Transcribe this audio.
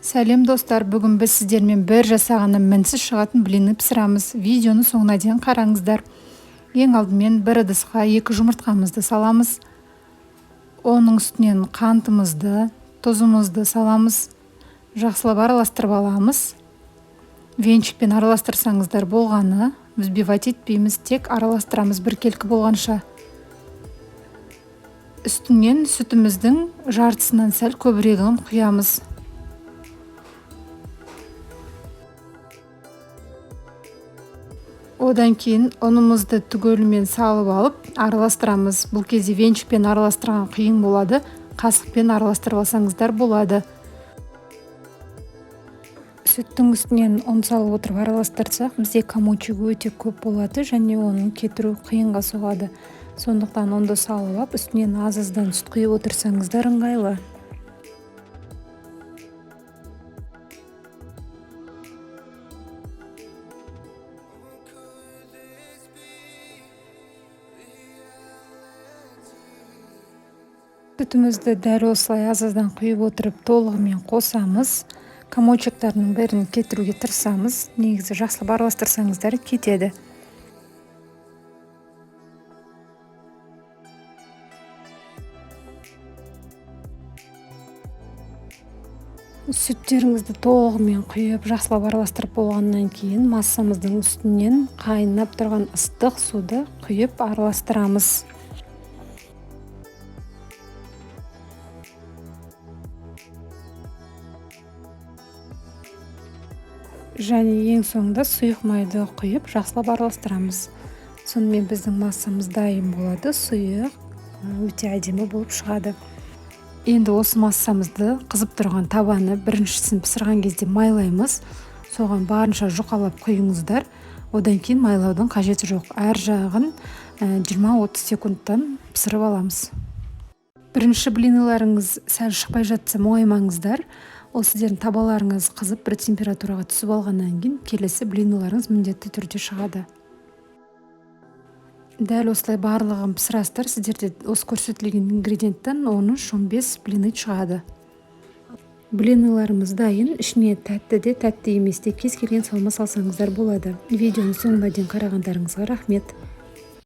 Сәлем, достар! Бүгін біз сіздермен бір жасағаннан мінсіз шығатын блины пісірамыз. Видеоны соңына дейін қараңыздар. Ең алдымен бір ыдысқа 2 жұмыртқамызды саламыз. Оның үстінен қантымызды, тұзымызды саламыз. Жақсылап араластырып аламыз. Венчикпен араластырсаңыздар болғаны, взбивать етпейміз, тек араластырамыз біркелкі болғанша. Үстінен сүтіміздің жартысынан сәл көбірегін құямыз. Одан кейін ұнымызды түгелімен салып алып араластырамыз. Бұл кезде венчикпен араластырған қиын болады, қасықпен араластырып алсаңыздар болады. Сүттің үстінен ұн салып отырып араластырсақ, бізде комочек өте көп болады және оны кетіру қиынға соғады. Сондықтан ұнды салып алып, үстінен аз-аздан сүт құйып отырсаңыздар ыңғайлы. Сүтімізді дәл осылай аз-аздан құйып отырып толығымен қосамыз. Комочектардың бәрін кетіруге тырысамыз. Негізі жақсылап араластырсаңыздар кетеді. Сүттеріңізді толығымен құйып, жақсылап араластырып болғаннан кейін массамыздың үстінен қайнап тұрған ыстық суды құйып араластырамыз. Және ең соңында сұйық майды құйып, жақсылап араластырамыз. Сонымен біздің массамыз дайын болады, сұйық, өте әдемі болып шығады. Енді осы массамызды қызып тұрған табаны біріншісін пісірген кезде майлаймыз. Соған барынша жұқалап құйыңыздар. Одан кейін майлаудың қажеті жоқ. Әр жағын 20-30 секундтан пісіріп аламыз. Бірінші блиныларыңыз сәл шықпай жатса мұңаймаңыздар. Ол сіздердің табаларыңыз қызып бір температураға түсіп алғаннан кейін келесі блиныларыңыз міндетті түрде шығады. Дәл осылай барлығын пісірасыздар, сіздерде осы көрсетілген ингредиенттен 13-15 блины шығады. Блиныларымыз дайын, ішіне тәтті де, тәтті емес те кез келген салма салсаңыздар болады. Видеоны соңына дейін қарағандарыңызға рахмет.